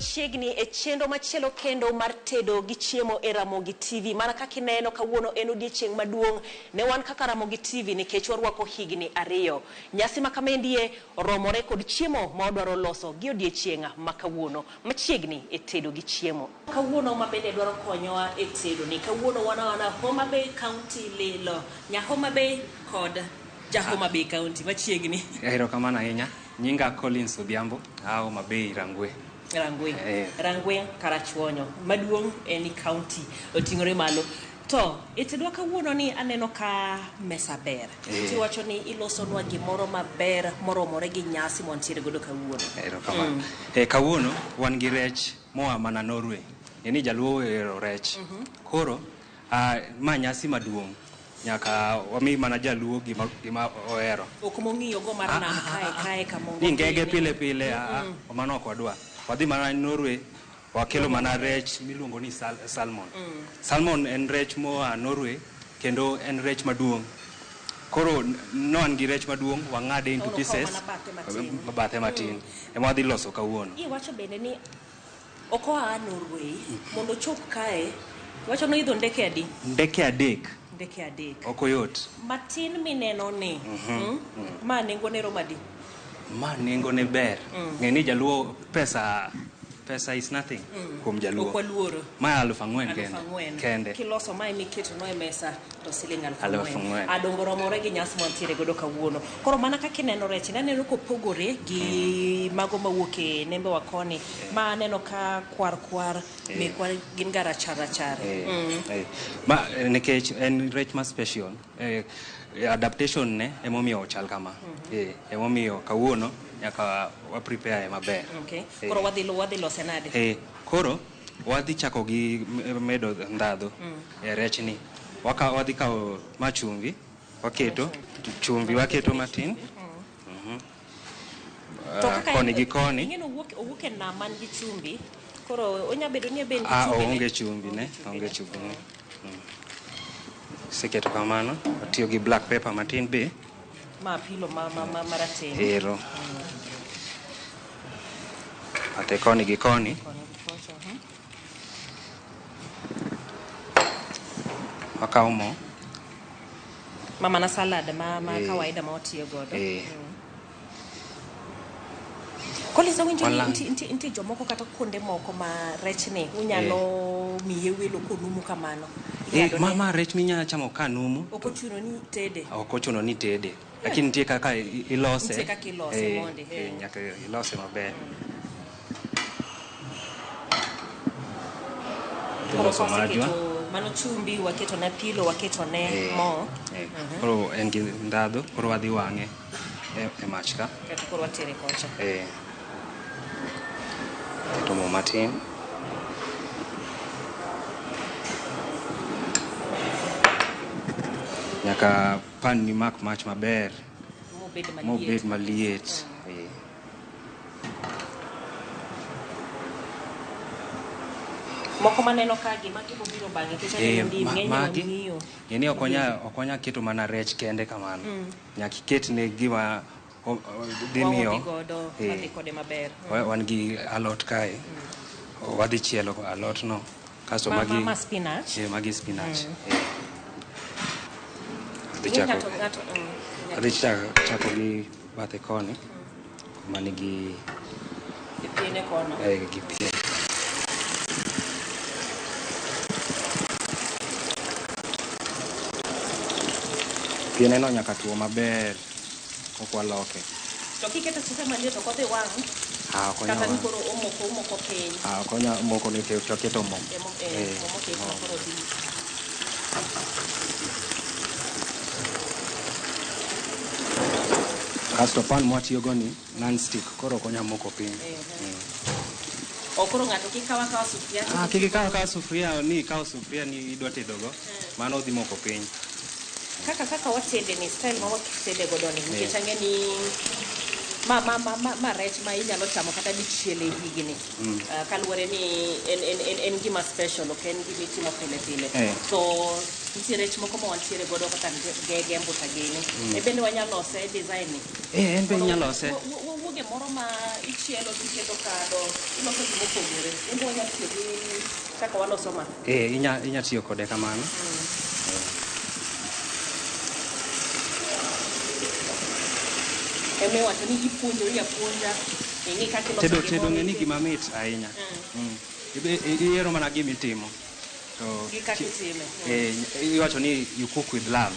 Machiegni e chenro machielo kendo mar tedo gi chiemo e Ramogi TV. Mana kaka ineno kawuono en odiechieng' maduong' ne wan kaka Ramogi TV nikech warwako higni 2. Nyasi ma kamendie oromore kod chiemo ma wadwaro loso gi odiechieng' ma kawuono. Machiegni e tedo gi chiemo. Kawuono ma bende dwaro konyowa e tedo ni kawuono wan awana Homa Bay County lilo. Nya Homa Bay kod ja Homa Bay County machiegni. Erokamano ahinya. Nyinga Collins Odhiambo, aa Homa Bay Rangwe. Rangwe. Rangwe Karachuonyo. Maduong' en ni county oting'ore malo. To e tedwa kawuono ni aneno ka mesa ber. Tiwacho ni ilosonwa gimoro maber moromore gi nyasi mwantiere godo kawuono. Erokamano. Kawuono wan gi rech moa mana Norway. Ng'e ni jaluo ohero rech. Koro ma nyasi maduong'. Nyaka wami mana jaluo gima ohero. Ok mong'iyo go mar nam kae kamongo. Ni ngege pile pile, mano ok wadwa. Wadhi mana Norway, wakelo mana rech miluongo ni salmon. Salmon en rech moa Norway kendo en rech maduong'. Koro no an gi rech maduong', wang'ade into pieces. Bathe matin. Ema wadhi loso kawuono. Iwacho bende ni ok oa Norway mondo ochop kae. Iwacho ni oidho ndeke adi? Ndeke 3. Ndeke 3. Ok oyot. Matin mineno ni. Ma nengo ne romo adi? Ma nengo ne ber. Ng'e ni jaluo pesa is nothing kuom jaluo. Ok waluoro. Ma 4,000 kende. 4,000. Kende. Kiloso mae miketo no e mesa to siling 4,000. 4,000. Adongo romore gi nyasi mwantiere godo kawuono. Koro mana kaka ineno rech, aneno kopogore gi mago mawuok e nembe wa koni. Ma aneno ka kwar kwar mekwa gin ga rachar rachar. Ma nikech en rech ma special. Adaptation ne emomiyo ochal kama. Emomiyo kawuono nyaka wa prepare maber. Okay. Koro wadhi lose nade? Koro wadhi chako gi medo ndhadhu e rech ni. Wadhi kawo ma chumvi, waketo chumvi waketo matin. To kaka Koni gi koni. Ing'eno owuok e nam man gi chumbi. Koro onya bedo ni en gi chumbi ne. Oonge chumbi ne, onge chumbi ne. Seketo kamano, watiyo gi black pepper matin be. Ma apilo ma marateng'. Ero. Ate koni gi koni. Wakawo mo. Ma mana salad ma kawaida ma watiyo godo. Collins awinjo ni nitie jomoko kata kuonde moko ma rech ni unyalo miye welo konumu kamano. Ma rech minyalo chamo ka numu. Ok ochuno ni tede. Ok ochuno ni tede. Lakini nitie kaka ilose. Nitie kaka ilose mondi. Nyaka ilose maber. Iloso majwa. Mano chumbi waketo ne pilo, waketo ne mo. Koro en gi ndhadhu, koro wadhi wang'e e mach ka. Kaeto koro watere kocha. Keto mo matin. Nyaka pan ni mak mach maber. Mobed maliet. Mobed maliet. Moko maneno ka gi magi bobiro bang'e nikech aneno ndim ng'eny wang'iyo. Ng'eni ok onya keto mana rech kende kamano. Nyaka iket ne gima dhi miyo. Wadhi godo, wadhi kode maber. Wan gi alot kae. Wadhi chielo alot no. Kasto magi ma spinach. Magi spinach. Adhi chako gi bathe koni. Manigi piene kono. Gi piene. Piene no nyaka tuo maber ok waloke. To kiketo sufuria maliet ok odhi wang'? Ok onyal Kata ni wang'. koro omoko piny. Ok onyal moko nikech waketo mo. Mo moket ma koro dhi. Kasto pan mwatiyogo ni non-stick, koro ok onyal moko piny. O koro ng'ato kik kaw akawa sufuria to Kik ikaw akawa sufuria ni ikaw sufuria ni idwa tedogo, mano dhi moko piny. Kaka watede ni style ma watede godo ni, nikech ang'e ni Ma rech ma inyalo chamo kata dichiel e higni. Kaluwore ni en gima special, ok en gima itimo pile pile. To nitie rech moko ma wantiere godo kaka ngege, mbuta gini. E bende wanyalo lose e design ni. En be inyalo lose. Wuoge moro ma ichielo tiketo kado, iloso gimopogore. En be wanyalo tiyo gi kaka waloso ma. Inya tiyo kode kamano. Ema iwacho ni ipuonjori apuonja, ing'i kaka iloso Tedo gimoro, tedo ng'e ni itedo. gima mit ahinya. Iyiero mana gima itimo. To Gi kaka itime. Iwacho ni you cook with love.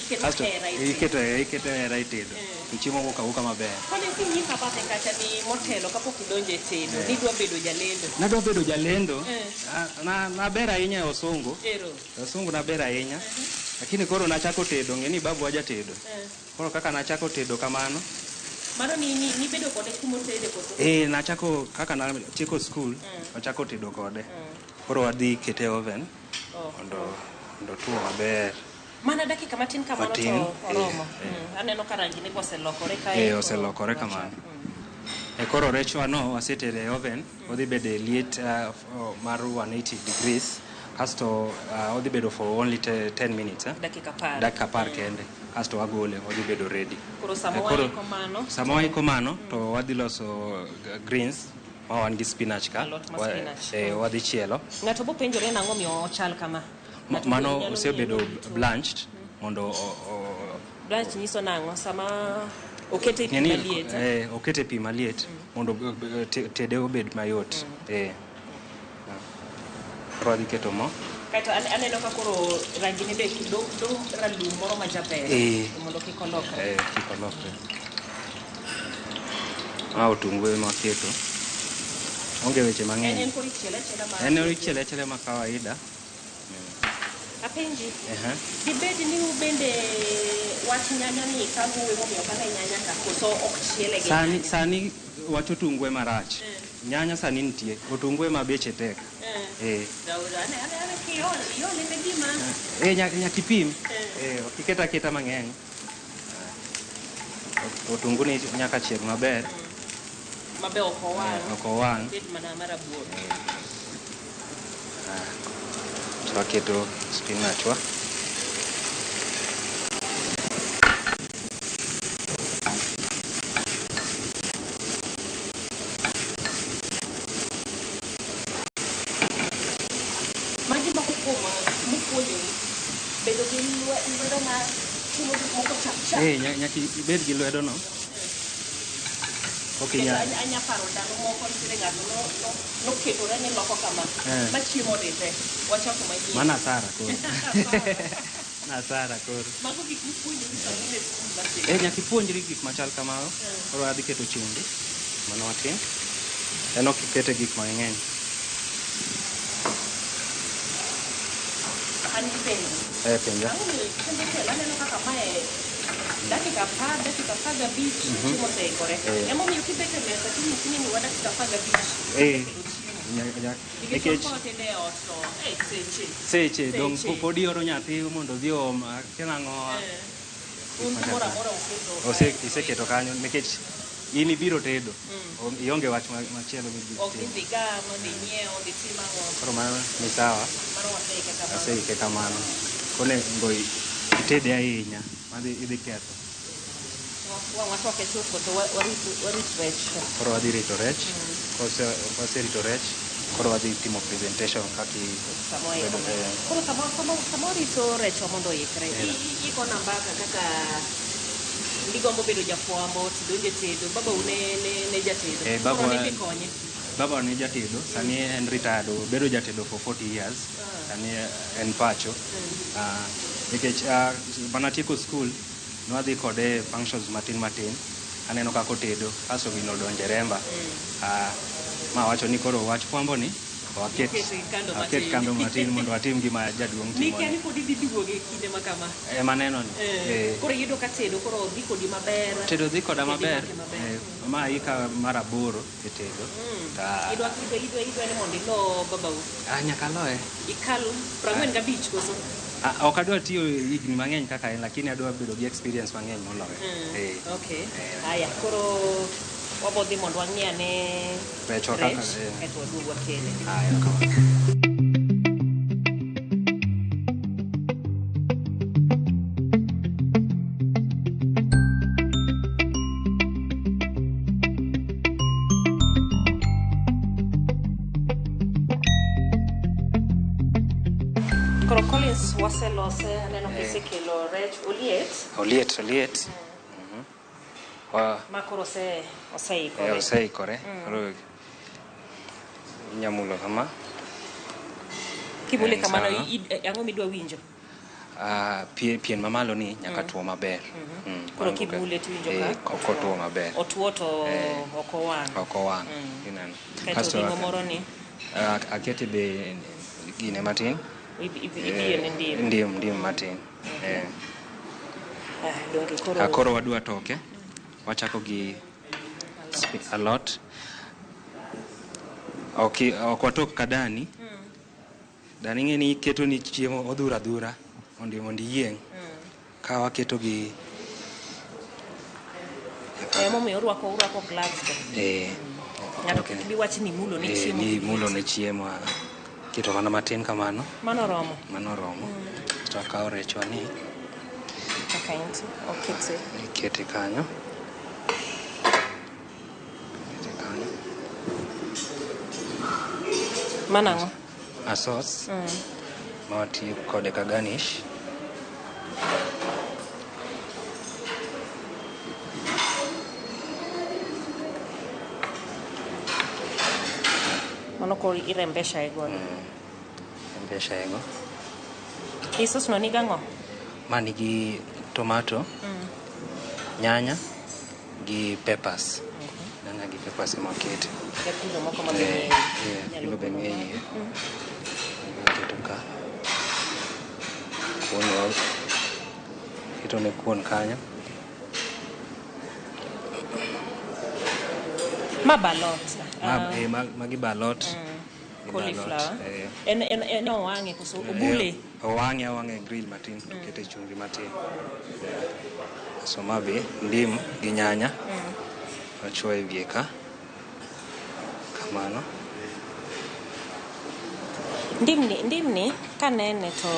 Iketo Kasto hera itedo. iketo hera itedo. To chiemo wuok awuoka maber. Kone kinyisa bathe kacha ni motelo kapok idonjo e tedo, nidwa bedo jalendo. Nadwa bedo jalendo. Naber ahinya e osungu. Ero. Osungu naber ahinya. Lakini koro nachako tedo, ng'e ni babu wa jatedo. Koro kaka nachako tedo kamano. Mano ni bedo kode kumotede koso? Nachako kaka natieko school, nachako tedo kode. Koro wadhi kete e oven mondo otuo maber. Mana dakika matin kamano Matin, to oromo. Aneno ka rangi ne oselokore kae. Oselokore kamano. Koro rechwa no wasetere e oven, odhi bedo e liet mar 180 degrees. Kasto odhi bedo for only 10 minutes. Dakika 10. Dakika 10 kende. Kasto wagole, odhi bedo ready. Koro sama Koro waiko mano, sama waiko mano, to wadhi loso greens, ma wan gi spinach ka. Alot ma spinach. Wadhi chielo. Ng'ato bo penjore nang'o miyo ochal kama? Ng'ato Mano nyalo osebedo ng'iyo ni to blanched mondo Blanch nyiso nang'o sama okete pi Ng'e ni, maliet? Okete pi maliet mondo tede obed mayot. Koro wadhi keto mo. Kaeto aneno ka koro rangi ne be dong ralum moro ma jaber. Mondo kik olokre. Kik olokre. Ma otungu ema waketo. Onge weche mang'eny. En koro ichiele achiela ma En ichiele achiela ma kawaida. Apenji. Dibed ni ubende wach nyanya ni kaguwe momiyo ok ane nyanya ka koso ok chiele gi nyanya? Sani wach otungu ema rach. Nyanya sani nitie, otungu ema beche tek. Ane kiol, iole ne gima. Nyaka ipim. Ok iket aketa mang'eny. Otungu ni nyaka chieg maber. Mabe ok owang'. Ok owang'. Bed mana marabuor. To waketo spinach wa. Magi moko kuom mopuonjori bedo gi lwedo ma timo gik moko chap chap. Nyaka ibed gi lwedo no. Ok Kendo inyal. Anya paro ndalo moko nitiere ng'ato noketore ni loko kama. Ma chiemo odhi te. Wachako manyien. Mano asara koro. Asara koro. Mago gik mipuonjori sama in e skul matin. Nyaka ipuonjri gik machal kamago. Koro adhi keto chumbi. Mano matin. En ok ikete gik mang'eny. An gi penjo. Penja. Ang'o miyo kendo telo aneno kaka mae dakika 10, dakika 15 chiemo oseikore. Emomiyo kibet e mesa tinyisi ni miwa dakika 15. Tedo chiemo. Nikech Nikech wan kawatede e ot to, seche. Seche, dong' Seche. pod ioro nyathi mondo odhi oom, akia nang'o. Un gimoro amora uketo kae. Iseketo kanyo nikech in ibiro tedo. Ionge wach machielo mibiro Ok timo. idhi gam, dhi nyiewo, dhi tim ang'o. Koro mano ni sawa. Mano waseike kamano. Aseike kamano. Koro onego itede ahinya, madhi idhi ketho. Wang' watwake chuth koso warit rech? Koro wadhi rito rech. Kwaserito rech, koro wadhi timo presentation kaka Sama waiko. bedo, Koro sama warito rechwa mondo oikre, igona mbaka kaka nigombo bedo jafwambo, tidonjo e tedo, babau ne jatedo. Baba Koro ne dhi konye. Baba ne jatedo, sani en retired, obedo jatedo for 40 years. Sani en pacho. Nikech mana tieko school, nwadhi kode e functions matin matin. Aneno kaka otedo, kasto gino odonjo e remba. Ma wacho ni koro wach fwambo ni, Iket kando waket matin. kando matin mondo watim gima jaduong' timo. Nikia ni pod idhi duogo e kinde ma kama. Ema neno ni. Koro iyudo ka tedo koro dhi kodi maber. Tedo dhi koda Tedo maber. dhi maber. Ma ika mar 8 e tedo. Ta Idwa ni mondo ilo babau. Nyaka aloye. Ikal 45 koso? Ah, ok adwa tiyo higni mang'eny kaka en, lakini adwa bedo gi experience mang'eny moloyo. Eh. Okay. Eh. Aya, koro wabodhi mondo wang'i ane Rechwa kaka, rech, eh. kaeto waduog wakele. Aya, kamano. Koro Collins waselose, aneno kisekelo rech oliet Oliet, oliet. Ma koro oseikore. Oseikore. Koro inyamulo kama. Kimule En kamano, sawa. ang'o midwa winjo? Ah, pien mamalo ni nyaka tuo maber. Koro Bang' kimule tiwinjo eh, ka kotuo maber. Otuo to Eh. ok owang'. Ok owang'. Ineno. Kaeto Kasto ring'o moro ni ah, akete be gine matin. Ibiye ne ndim. Ndim matin. Eh. Ah, donge koro Ah, koro wadwa toke. Wachako gi alot. Ok, ok watok ka dani. Dani ng'e ni iketo ni chiemo odhura adhura mondo iyieng'. Ka waketo gi Emomiyo urwako gloves go. Eh, Ng'ato ok. kik bi wach ni imulo ne Eh, chiemo. ni imulo ne chiemo. Ah. Keto mana matin kamano. Mano oromo. Mano oromo. To akawo rechwa ni Kaka intie. Okete. ikete kanyo. Ikete kanyo. Mano ang'o? A sauce ma watiyo kode ka garnish. Mano koro irembesha e godo. Rembesha ego. I sauce no nigi ang'o? Ma nigi tomato, nyanya gi peppers. Nyanya gi peppers ema wakete. Gi apilo moko ma be Eh, nie eh, nyalo apilo be golo nie mano. iye. Waketo ka. Kuon keto ne kuon kanyo. Ma balot. Ma, eh, magi balot. Gi Cauliflower. balot, eh. En owang'e koso obule? Eh, owang'e awang'a e grill matin to kete chumbi matin. So ma be ndim gi nyanya. Wachuoyo e wiye ka. Kamano. Ndimni kanene to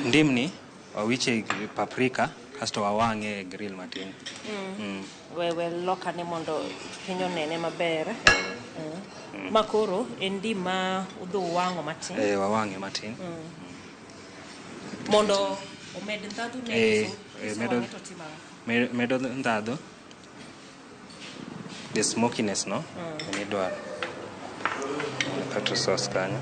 Ndimni wawiche paprika kasto wawang'e e grill matin. We lokane mondo piny onene maber. Ma koro en ndim ma udhi uwang'o matin. Eh, wawang'e matin. Mondo omed ndhadhu ne Eh, koso eh, kisewang'e to timo ang'o? Medo ndhadhu. The smokiness no, ema idwaro. Kato sauce kanyo.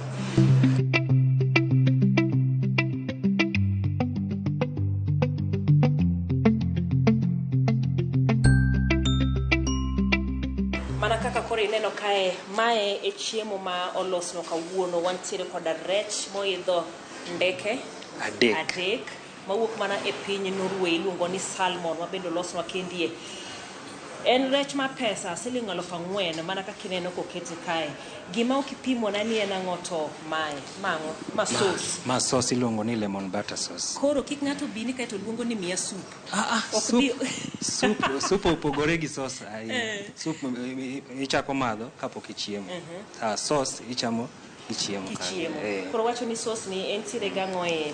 Mana kaka koro ineno kae, mae e chiemo ma olosnwa kawuono. Wantiere koda rech moidho ndeke Adek. adek mawuok mana e piny Norway, iluongo ni salmon, ma bende olosnwa kendie. En rech ma pesa siling 4,000 mana kaka ineno kokete kae. Gima ok ipimona ni en ang'o to mae, ma ang'o? Ma sauce. Ma sauce iluongo ni lemon butter sauce. Koro kik ng'ato bi ni kaeto luongo ni miya soup. Ah, ah, Ok soup, soup opogore gi sauce ahinya. Soup ichako madho kapok ichiemo. Ah, sauce ichamo gi chiemo kanyo. Kichiemo. Eh. Koro wacho ni sauce ni entiere gang'o e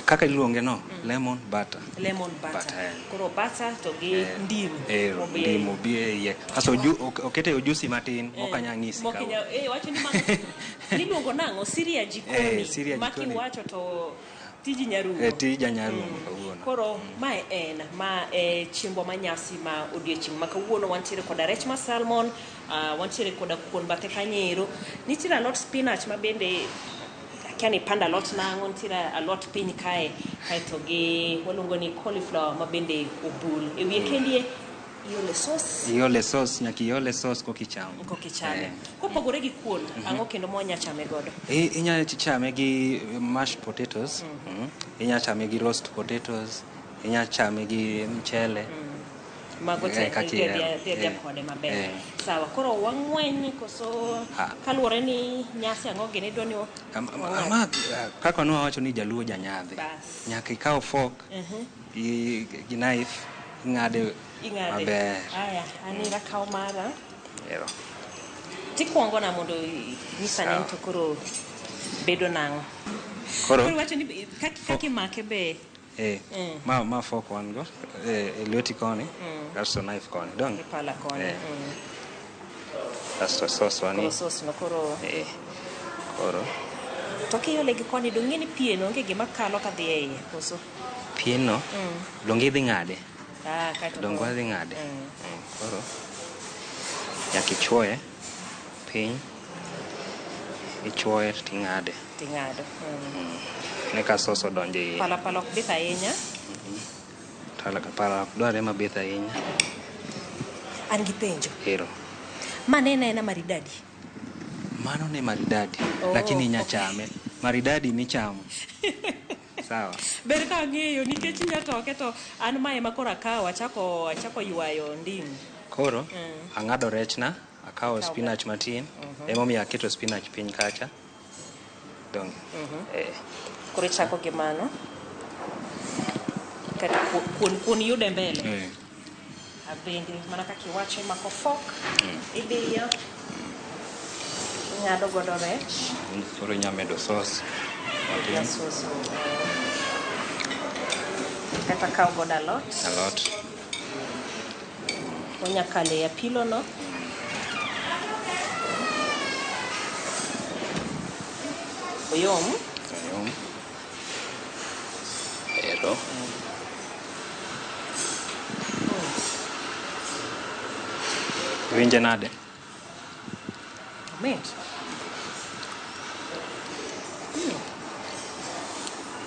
Kaka iluonge no, lemon butter. Lemon butter. Butter, eh. Koro butter to gi ndim. Eh, ndim obi e iye. Kasto okete ojusi matin, mok anya ng'isi Mok ka. Wacho ni mano niluongo nang'o? Siria jikoni. Eh, Siria Ma jikoni. kiwacho to tiji nyarumo. Eh, tija nyarumo kawuono. Koro mae en ma e chiembwa ma nyasi ma odiochieng' ma kawuono. Wantiere koda rech ma salmon, wantiere koda kuon bathe kanyo. Nitiere alot spinach ma bende akia ni panda alot nang'o, nitiere alot piny kae, kaeto gi waluongo ni cauliflower ma bende obul. E wiye kendie iole sauce. Iole sauce, nyaka iole sauce kokichamo. Kokichame. Eh. Kopogore gi kuon, ang'o kendo mwanya chame godo? Inyalo chame gi mashed potatoes, Inyalo chame gi roast potatoes, inyalo chame gi mchele. Mago te Kaka idhi ihero. adhiya idhi adhiya kode maber. Sawa, koro wang'weny koso kaluwore ni nyasi ang'o gini idwa ni wang'ad? Ma kaka nwawacho ni jaluo janyadhi. Bas. Nyaka ikaw fork gi knife ing'ade Ing'ade. maber. Aya, an ira akaw mara. Ero. Tikwongo na mondo nyisa ni Sawa. to koro bedo nang'o. Koro Koro iwacho ni kaka imake be ma fork wan go e lweti koni kasto knife koni. Dong? Gi pala koni. Kasto sauce wani. Koro sauce no koro Koro to kiole gi koni dong ng'e ni pien onge gima kalo kadhi e iye koso? Pien no donge idhi ng'ade. Ah, kaeto Donge koro wadhi ng'ade. Koro nyaka ichuoye piny. Ichuoye ting'ade. Ting'ado. Ne ka sauce odonjo e iye. Pala pala ok bith ahinya. Pala pala ok dwarre mabith ahinya. An gi penjo. Ero. Ma ne en aena maridadi. Mano ne maridadi. Oh, Lakini inya chame. Maridadi michamo. Sawa. Ber ka ang'eyo nikech inya toke to an mae ema koro akawo achako ywayo ndim. Koro ang'ado rechna, akawo Ikawo spinach matin. Emomiyo aketo spinach piny kacha. Donge. Koro ichako gi mano. Kaeto kuon yude mbele. Abende mana kaka iwacho imako fork, ibiyo, ing'ado godo rech. Koro inya medo sauce matin. Ya sauce. Kata kaw godo alot. Alot. Onya kalo e apilo no. Oyom. Oyom. Ero. Iwinje nade? Omit.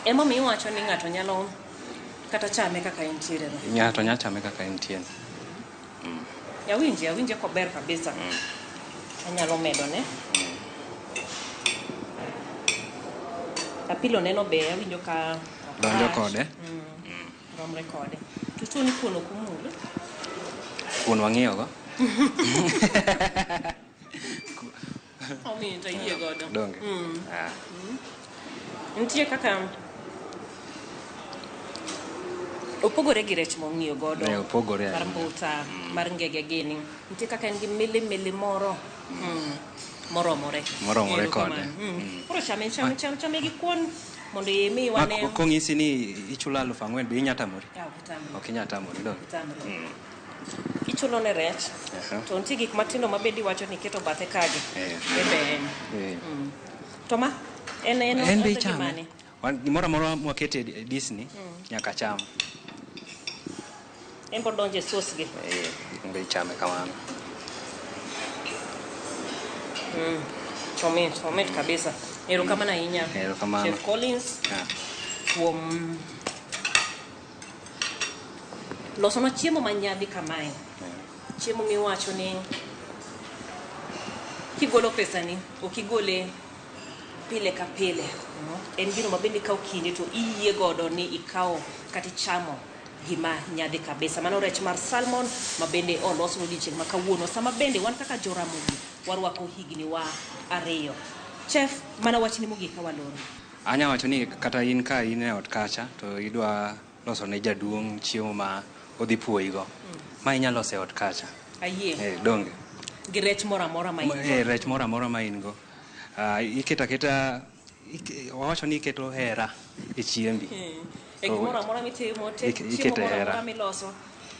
Emomiyo iwacho ni ng'ato nyalo kata chame kaka entiere no. Ng'ato nyalo chame kaka entie no. Awinje kober kabisa. Anyalo medo ne. Apilo neno be awinjo ka Donjo kode. Romre kode. To tuo ni kuon ok umul. Kuon wang'iyo go. Omit ayie godo. Donge. Nitie kaka opogore gi rech mong'iyo godo. Ne, opogore Mar ahinya. mbuta, mar ngege gini. Nitie kaka en gi mili mili moro. Moromore. Moromore kode. Koro chame chame chame chame gi kuon mondo imi wane. Kong'isi ni ichulo 4,000 be inya tamori? Ah, ok itamri. Ok inya tamori donge. Ok itamri. Ichulo ne rech. To nitie gik matindo ma bende iwacho ni iketo bathe kagi. Ebe en. To ma en En be odhi gi ichame. mane? Gimoro amora mwakete e disni nyaka cham. En bo donje sauce gi. En be ichame kamano. Omit, omit kabisa. Erokamano ahinya. Erokamano. Chef Collins kuom losonwa chiemo manyadhi kamae. Chiemo miwacho ni kigolo pesani, ok igole pile ka pile. En gino ma bende ikawo kinde to iyie godo ni ikawo kata ichamo gima nyadhi kabisa. Mano rech mar salmon ma bende olos odiochieng' ma kawuono. Sama bende wan kaka Joramogi warwako higni wa 2. Chef, mana wachni mogik ka waloro. Anya wacho ni kata in ka in e ot kacha to idwa loso ne jaduong' chiemo ma odhi puoyigo. Ma inya loso e ot kacha. Ayie. Donge. Gi rech moro amora ma in go. Rech moro amora ma in go. Iketo aketa, wawacho ni iketo hera e chiembi. E gimoro amora mitimo, te chiemo Iketo moro hera. amora miloso,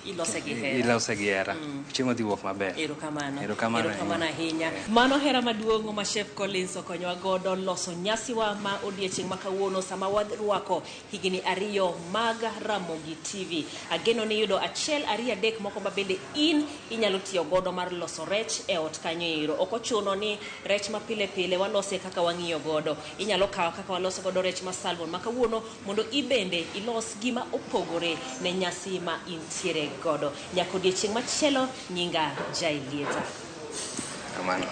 ilose gi hera. Ilose gi hera. Chiemo dhi wuok maber. Erokamano. Erokamano Erokamano ahinya. ahinya. Mano hera maduong' ma Chef Collins okonyowa godo loso nyasiwa ma odiechieng' ma kawuono sama warwako higni 2 mag Ramogi TV. Ageno ni yudo 1, 2, 3 moko ma bende in inyalo tiyo godo mar loso rech e ot kanyo ero. Ok ochuno ni rech ma pile pile walose kaka wang'iyo godo. Inyalo kawo kaka waloso godo rech ma salmon ma kawuono mondo ibende ilos gima opogore ne nyasi ma intiere godo. Nyaka odiechieng' machielo, nyinga Jailieta. Kamano.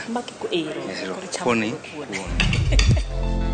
Maki ero. Ero. Koro chamo Kuoni. koro kuon. Kuon.